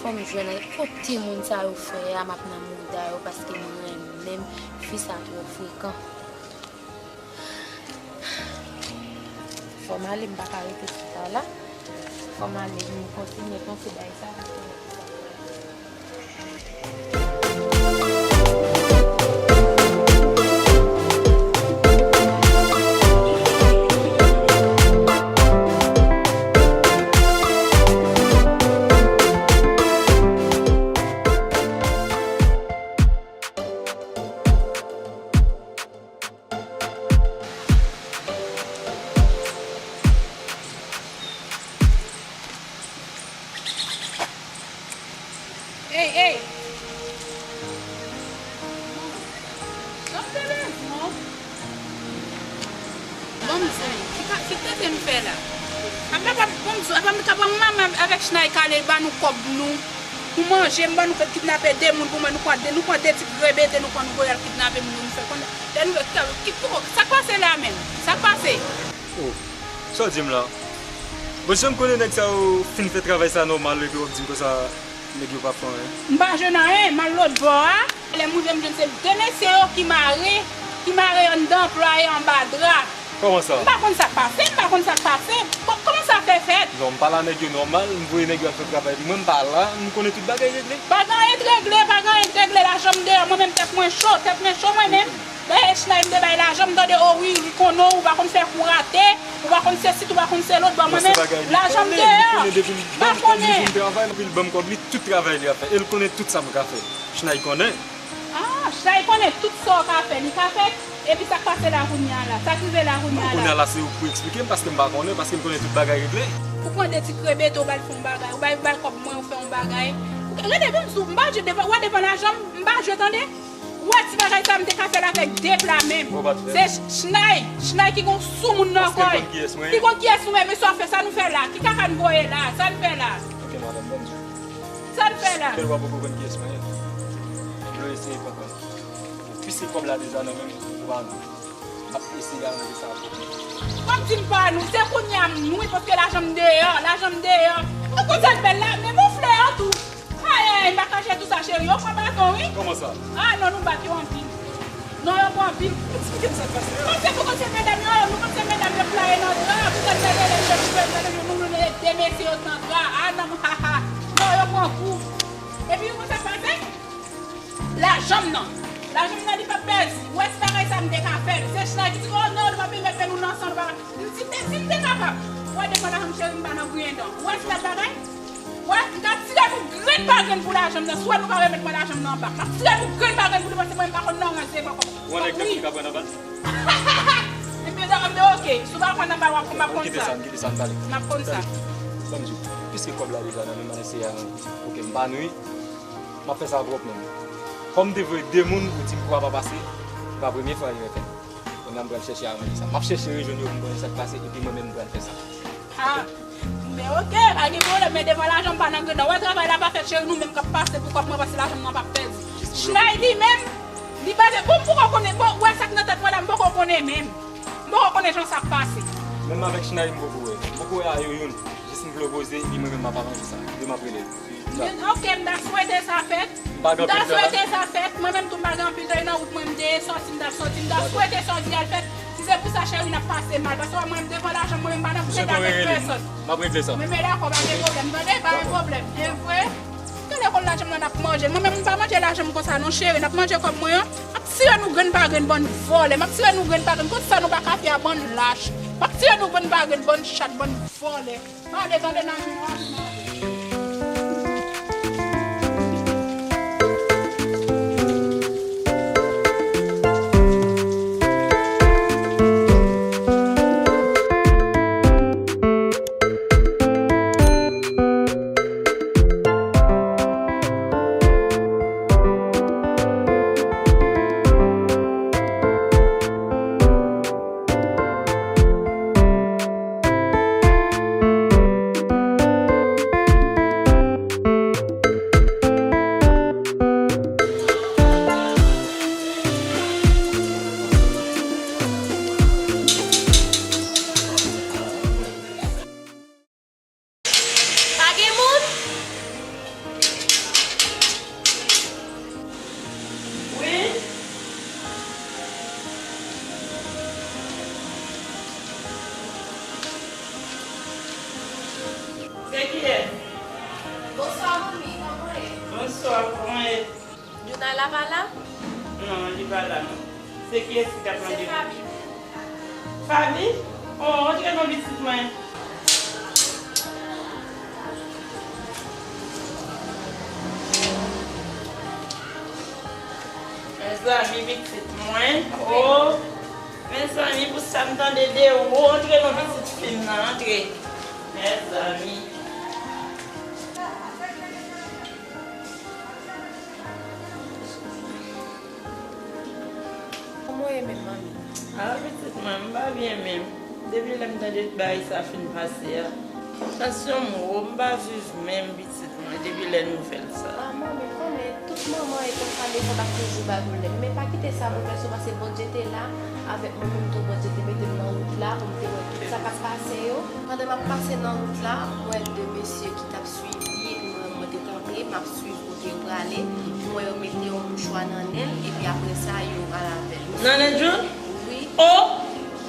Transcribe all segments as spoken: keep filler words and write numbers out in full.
Fò m jwenn kote moun sa yo fè a, m ap nan mouda yo paske m renmen fi sa twò frekan. Fò m ale, m pa ka rete chita la. Fò m ale, m kontinye panse bagay sa. Ey, ey! Sa m te bezwen? Ban m di w, ki ka, ki tenten m fè la? Apa, apa, ban m di w, apa m ta pran manman avèk Chnay k ale ba nou kòb nou pou manje, m ban nou fè kidnape de moun pou mwen, nou pran de, nou pran de ti grenbete, nou pran nou voye al kidnape moun yo, nou fè konn, lè nou, ki, ki, sa k pase la menm? Sa k pase? Oh, sa w di m la? Bon, jan m konnen nèg sa yo fin fè travay sa nòmal, epi w ap di m konsa nèg yo pa fè anyen. M pa jwenn anyen, m al lòt bò a. Lè m rive, m jwenn se de mesye yo ki mare, ki mare anndan, plwaye anba dra. Kòman sa? M pa konn sa k pase, m pa konn sa k pase. Kò-, kòman sa fè fèt? Non, m pa la nèg yo nòmal, m voye nèg yo al fè travay pou mwen, m pa la, m konnen tout bagay regle. Pa gen anyen k regle, pa gen anyen k regle, lajan m deyò, mwen menm tèt mwen cho, tèt mwen cho mwen menm. Dayè Chnay m te bay lajan, m tande, o wi, li konnen w, ou pa konn fè kou rate, ou pa konn sesi, ou pa konn se lòt, bon, mwen menm, lajan m deyò. M pa konnen. Anpil ban m kòb li, tout travay li ap fè, e l konnen tout sa m ka fè. Chnay konnen. Ah, Chay konnen tout sa w ka fè, li ka fè. Epi sa k pase la kounye a la? Sa k rive la kounye a la? Kounye a la se ou k pou eksplike m, paske m pa konnen, paske m konnen tout bagay regle. Ou pran de ti krenbete, ou ba l fè yon bagay, ou ba l, ba l kòb mwen, ou fè yon bagay. Ou ka, gade, ban m di w, m pa jwe devan, w a devan lajan m, m pa jwe, tande. Ou wè ti bagay sa m te ka fè l avèk de pla menm. Se Ch-, Chnay, Chnay ki gon soumoun nan kò l. Li konn kiyès mwen ye. Li konn kiyès nou ye, men sa w fè, sa nou fè la? Ki kaka n voye la? Sa n fè la? Ok, madanm, ban m di w. Sa n fè la? Kèl w a poko konn kiyès mwen ye. Vle eseye konprann. Piske kòb la deja nan men m, ou pa nou. M ap eseye aranje sa avèk nou. Ban m di m pa nou, se kounye a m nou, paske lajan m deyò, lajan m deyò. Ou konn sa k bèl la, men m yon flè an tou. Ayayay, m pa ka jere tout sa, cheri, yo pran baton, wi. Kòman sa? Ah, non, nou bat yo anpil. Non, yo pran anpil. Eksplike m sa k pase a. Kòm se pou kòm se medam yo, nou kòm se medam yo playe nan dra, pou tèt bèl bèl, nou, nou, nou, nou, de mesye yo nan dra. Ah, non, ha, ha. Non, yo pran kou. Epi, ou konn sa k pase? Lajan m nan. Lajan m nan, li p ap pèdi. Ou wè ti bagay sa m te ka fè l. Se Chnay ki di, oh non, nou p ap pèmèt nou nan san, nou pa ka. M di, men si m te kapab. Ou wè devan lajan m, cheri, m pa nan griyen dan. Ou wè ti bagay? Ou wè, m ka tire nou grenn pa grenn pou lajan m nan. Swa nou ka remèt mwen lajan m nan anba. M ap tire nou grenn pa grenn pou li, paske mwen m pa konn nan rans devan kòb. Ou wè nèg nan ki ka pran nan bal? Ebyen, ebyen, ok. Si w pa pran nan bal, w ap, m ap konn sa. Kite sa, kite sa, n pale. M ap konn sa. Ban m di w, piske kòb la deja nan men m, ann eseye aranje. Ok, m pa nou, wi. M ap fè sa pwòp menm. Kòm m te voye de moun, ou di m kou a pa pase, se pa premye fwa li fè. Kounye a m pral chèche aranje sa. M ap chèche rejwenn yo pou m konnen sa k pase, epi mwen menm m pral fè sa. Ah, men ok, pa gen pwoblèm, men devan lajan m pa nan griyen dan. Wè travay la pa fèt, cheri, nou menm k ap pase pou kòb mwen, paske lajan m nan p ap pèdi. Chnay li menm, li pa, bon, m poko konnen, bon, wè sa k nan tèt mwen la, m poko konnen menm. M poko konnen jan sa ap pase. Menm avèk Chnay m poko wè. M poko wè a yo youn. Jis m vle w poze, epi mwen menm m ap aranje sa. Epi m ap rele l. Ok, m ta swete sa fèt. M ta swete sa fèt. Mwen menm tou m pa gen anpil tan, e nan wout mwen m te ye, sòti m t ap sòti. M ta swete sa w di a l fèt. Si se pou sa, cheri, n ap pase mal. Paske w wè mwen menm devan lajan, mwen menm m pa nan kouche avèk pèsòn. M ap regle sa. Men, men dakò, pa gen pwoblèm, tande, pa gen pwoblèm. E vre? Gade Se kòb lajan m nan n ap manje. Mwen menm, m pa manje lajan m konsa non, cheri. N ap manje kòb mwen an. M ap tire nou grenn pa grenn, bann vòlè. M ap tire nou grenn pa grenn. Tout sa nou pa ka fè a, bann lach. M ap tire nou grenn pa grenn, bann chat, bann vòlè. Pale, tande nan nou an. Pa gen moun? Wi? Se kiyès? Bonswa, manmi, kòman w ye? Bonswa, kòman w ye? Juna la pa la? Non, li pa la, non. Se kiyès ki t ap mande? Se Fabi. Fabi? Oh, antre non, pitit mwen. Mezanmi, pitit mwen. Oh, mezanmi, pou sa m tande de ou. Antre non, pitit fi m nan, antre. Mezanmi. Kòman w ye menm, manmi? A, pitit mwen, m pa byen menm. Depi lè m tande bagay sa fin pase a, tansyon m wo, m pa viv menm, pitit mwen, depi lè nouvèl sa. A, manmi, m konnen tout manman e konsa, defwa l ap toujou bay pwoblèm. Men pa kite sa boulvèse w, paske Bondye te la avèk mwen menm tou, Bondye te mete m nan wout la pou m te wè tout sa k ap pase yo. Pandan m ap pase nan wout la, m wè de mesye ki t ap swiv li, epi mwen, mwen te kanpe, m ap swiv kote yo prale, m wè yo mete yon mouchwa nan nen l, epi apre sa, yo al avè l. Nan nen June? Wi. Oh!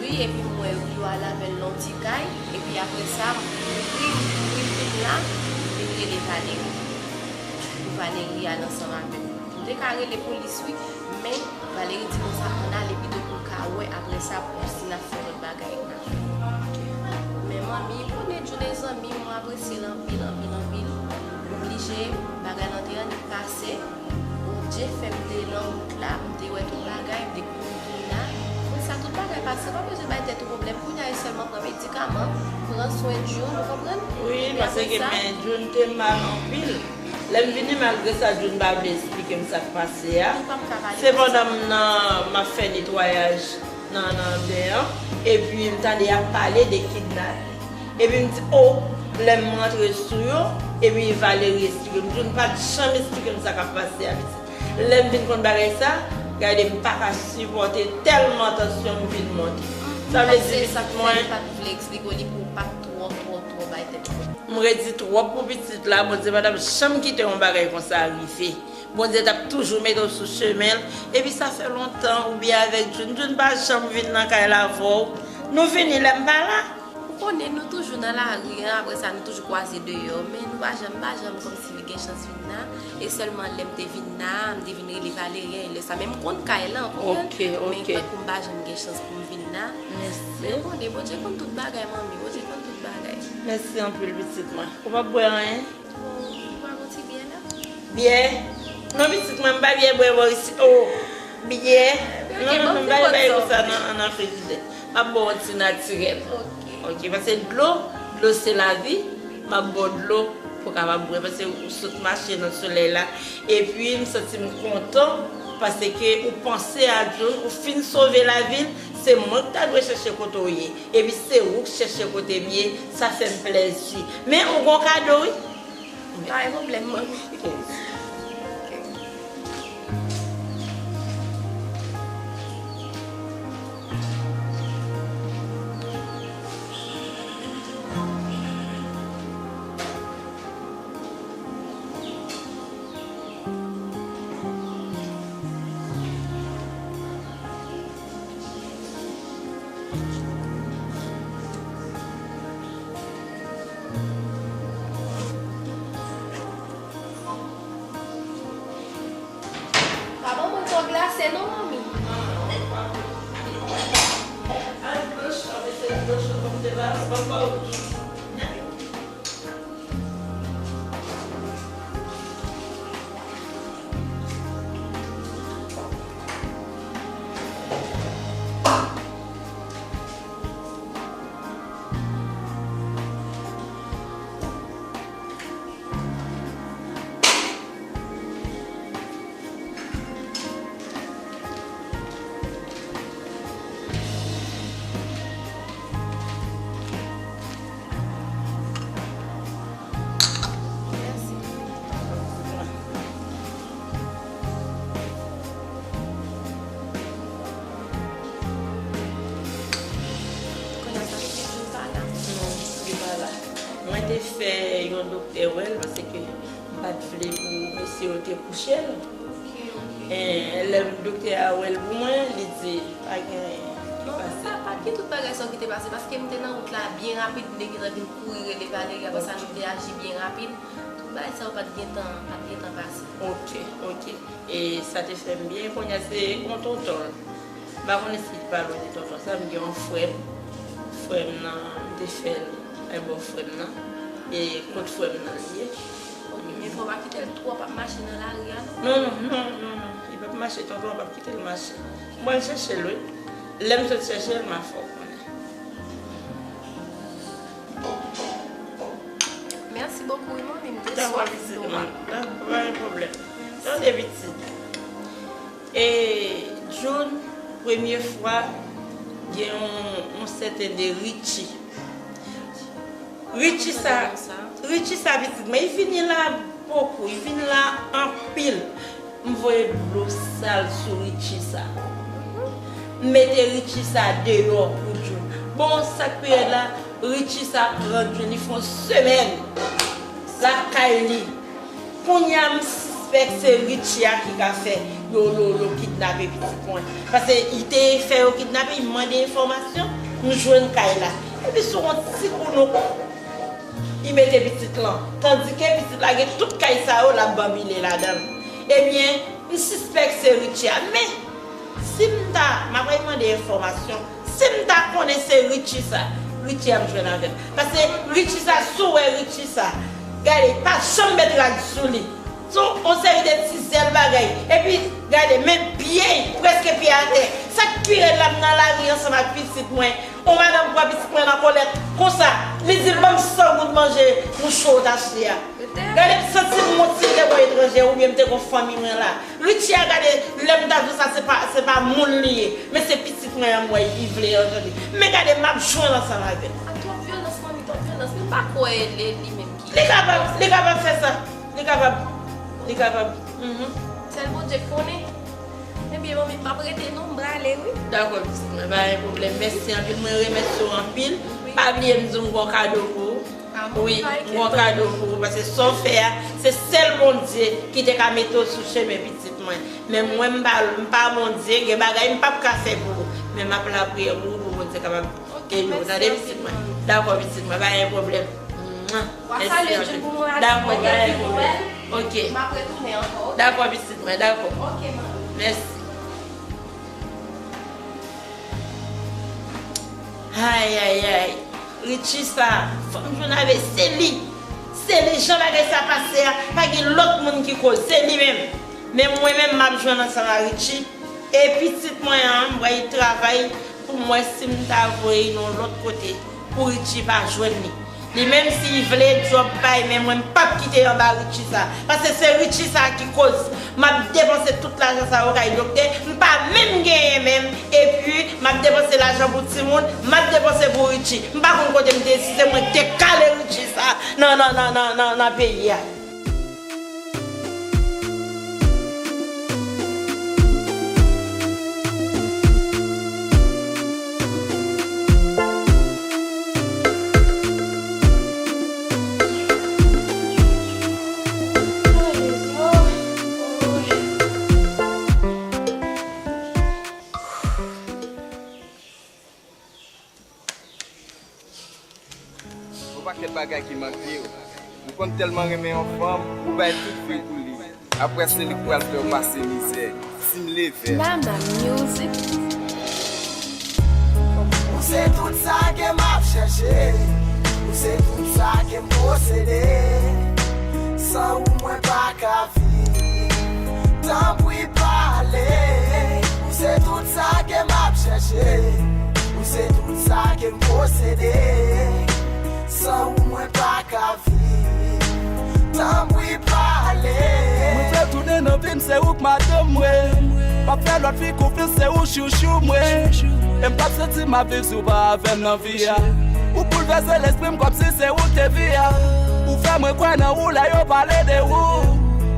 Wi, epi m wè yo al avè l nan yon ti kay, epi apre sa, m kouri, m kouri vin la, m vin rele Valerie. Pou Valerie al ansanm avè m. M te ka rele polis, wi, men Valerie di konsa, ann ale pito pou l ka wè, apre sa, pou si n ap fè lòt bagay, n ap fè. Men manmi, konnen June zanmi m, mwen apresye l anpil, anpil, anpil. Oblije, bagay lan te annik pase. Bondye fè m te nan wout la, m te wè tout bagay, m te kouri vin la. Apre sa, tout bagay pase, pa bezwen bay tèt ou pwoblèm. Kounye a, e sèlman pran medikaman, pran swen June, ou konprann? Wi, paske men June te mal anpil. Lè m vini, malgre sa, June pa vle esplike m sa k pase a. Se pandan m nan, m ap fè netwayaj nan, nan den an, epi m tande y ap pale de kidnape. Epi m di, o, lè m rantre sou yo, epi Valerie esplike m. June pa t janm esplike m sa k ap pase a, pitit. Lè m vin konn bagay sa, gade, m pa ka sipòte tèlman tansyon m vin monte. Sa vle di, pitit mwen, li pa t vle eksplike w, li pou w pa t twò, twò, twò bay tèt ou. M redi twòp pou pitit la, Bondye pa t ap janm kite yon bagay konsa rive. Bondye t ap toujou mete w sou chemen l. Epi sa fè lontan ou byen avèk June. June pa janm vin nan kay la avè w. Nou vini lè m pa la. Ou konnen nou toujou nan lari an, apre sa nou toujou kwaze deyò, men nou pa janm, pa janm kòmsi li gen chans vin la. E sèlman lè m te vin la, m te vin rele Valerie, e lè sa, men m konn kay la, ou konprann? Men tankou m pa janm gen chans pou m vin la. Men konnen, Bondye konn tout bagay, manmi, Bondye konn tout bagay. Mèsi anpil, pitit mwen. Ou p ap bwè anyen? Ou pa gon ti byè la? Byè? Non, pitit mwen, m pa byen bwè bò isi. O, byè? Non, non, non, m pa byen bay konsa nan, nan frijidè. M ap bwè yon ti natirèl. Ok, paske dlo, dlo se lavi. M ap bwè dlo pou w kapab bwè, paske ou sot mache nan solèy la. Epi, m santi m kontan, paske ou panse a June, ou fin sove lavi l. Se mwen ki ta dwe chèche kote w ye. Epi se ou k chèche kote m ye, sa fè m plèzi. Men ou gon kado, wi. Pa gen pwoblèm, manmi. Non, manmi. Mwen te fè yon doktè wè l, paske m pa t vle pou mesye yo te kouche l. Ok, ok. E, lè doktè a wè l pou mwen, li di, pa gen anyen ki pase. Non, pa, pa t gen tout bagay sa yo ki te pase, paske m te nan wout la byen rapid, m te gentan vin kouri rele Valerie, apre sa nou te aji byen rapid. Tout bagay sa yo pa t gentan, pa t gentan pase. Ok, ok. E sa te fè m byen, kounye a se yon tonton. M pa konnen si l pale w de tonton sa, m gen yon frè m. Frè m nan, m te fè l, e bò frè m nan. E kot frè m nan li ye. Ok, men fò w pa kite l twòp ap mache nan lari a, non? Non, non, non, non, non. Li p ap mache, tonton an p ap kite l mache. Mwen, m chèche l, wi. Lè m sot chèche l, m a fè w konnen. Mèsi bokou, wi, manmi, m te swaf dlo a. Dakò, pitit mwen. Dakò, pa gen pwoblèm. Mèsi. Tande, pitit. E June, premye fwa, gen yon, yon sèten de Richie. Richie sa, Richie sa, pitit mwen, li vini la bokou, li vini la anpil. M voye dlo sal sou Richie sa. M mete Richie sa deyò pou June. Bon, sa k pi rèd la, Richie sa pran June, li fè yon semèn lakay li. Kounye a, m sispèk se Richie a ki ka fè yo, yo, yo kidnape pitit mwen. Paske li te fè yo kidnape, li mande enfòmasyon, m jwenn kay la. Epi sou yon ti kounouk, li mete pitit lan. Tandike pitit la gen tout kay sa yo, l ap banbile ladan l. Ebyen, m sispèk se Richie a. Men, si m ta, m ap al mande enfòmasyon. Si m ta konnen se Richie sa, Richie a m jwenn avè l. Paske Richie sa, si w wè Richie sa, gade, pa janm met rad sou li. Se yon seri de ti zèl bagay. Epi, gade, men pye, prèske pye atè. Sa k pi rèd la, m nan lari ansanm ak pitit mwen. On madanm pran pitit mwen nan kòlèt konsa, li di l ban m san goud manje mouche w t achte a. Gade, m santi m on ti te gon etranjè oubyen m te gon fanmi mwen la. Richie a, gade, lè m ta di w sa, se pa, se pa moun li ye, men se pitit mwen an m wè li vle an, tande. Men gade, m ap jwenn ansanm avè l. A, twòp vyolans, manmi, twòp vyolans. Men m pa kwè e li menm ki... Li kapab, li kapab fè sa. Li kapab. Li kapab. Mhm. Sèl Bondye k konnen. Ebyen, manmi, m p ap rete non, m prale, wi. Dakò, pitit mwen, pa gen pwoblèm. Mèsi anpil, mwen remèsye w anpil. Wi. Pa bliye m di w m gon kado pou ou. Wi, m gon kado pou ou, paske sa w fè a, se sèl Bondye ki te ka mete w sou chemen pitit mwen. Men mwen, m pa, m pa Bondye, gen bagay m p ap ka fè pou ou. Men m ap lapriyè pou ou, pou Bondye kapab ede w. Tande, pitit mwen? Dakò, pitit mwen, pa gen pwoblèm. Mwa. Mèsi anpil. Dakò, pa gen pwoblèm. Ok. Dakò, pitit mwen, dakò. Mèsi. Ay, ay, ay. Richie sa, fò m jwenn avè l, se li. Se li, jan bagay sa pase a, pa gen lòt moun ki koz, se li menm. Men mwen menm, m ap jwenn ansanm a Richie. E pitit mwen an, m pral travay pou m wè si m ta voye l yon lòt kote pou Richie pa jwenn li. Li menm si l vle djòb bay, men mwen m p ap kite anba Richie sa. Paske se Richie sa ki koz m ap depanse tout lajan sa yo kay doktè, m pa menm genyen menm, epi m ap depanse lajan pou timoun, m ap depanse pou Richie. M pa konn kote m te ye, si se mwen ki te kale Richie sa nan, nan, nan, nan, nan, nan peyi a. Yon pakèt bagay ki manke w. Ou konn tèlman renmen yon fanm, ou bay tout vi w pou li. Apre se li k pral fè w pase mizè. Team Levè. Mama Music. Ou se tout sa ke m ap chèche. Ou se tout sa ke m posede. San ou mwen pa ka viv. Tanpri pale. Ou se tout sa ke m ap chèche. Ou se tout sa ke m posede. San ou mwen pa ka viv. Tanpri pale. Mwen vle tounen nan vi m, se ou k madanm mwen. M ap fè lòt fi konfyans, se ou chouchou mwen. E m p ap santi m ap viv si w pa avè m nan vi a. Ou boulvèse lespri m kòmsi se ou k te vi a. Ou fè mwen kwè nan ou lè yo pale de ou.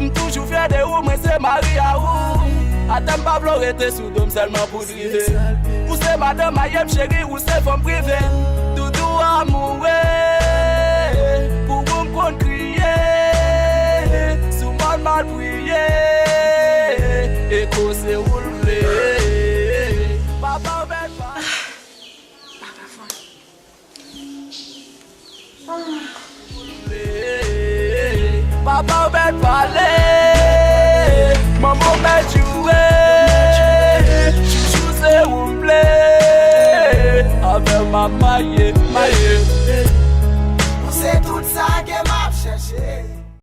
M toujou fyè de ou, mwen se mari a ou. Atè m pa vle w rete sou do m sèlman pou drive. Ou se madanm a ye m cheri, ou se fanm prive. Doudou amoure, pou ou m konn kriye. Sou mòn m al priye, e koze ou l vle. Papa w bèl pa. Papa w bèl pale, manman w bèl joure.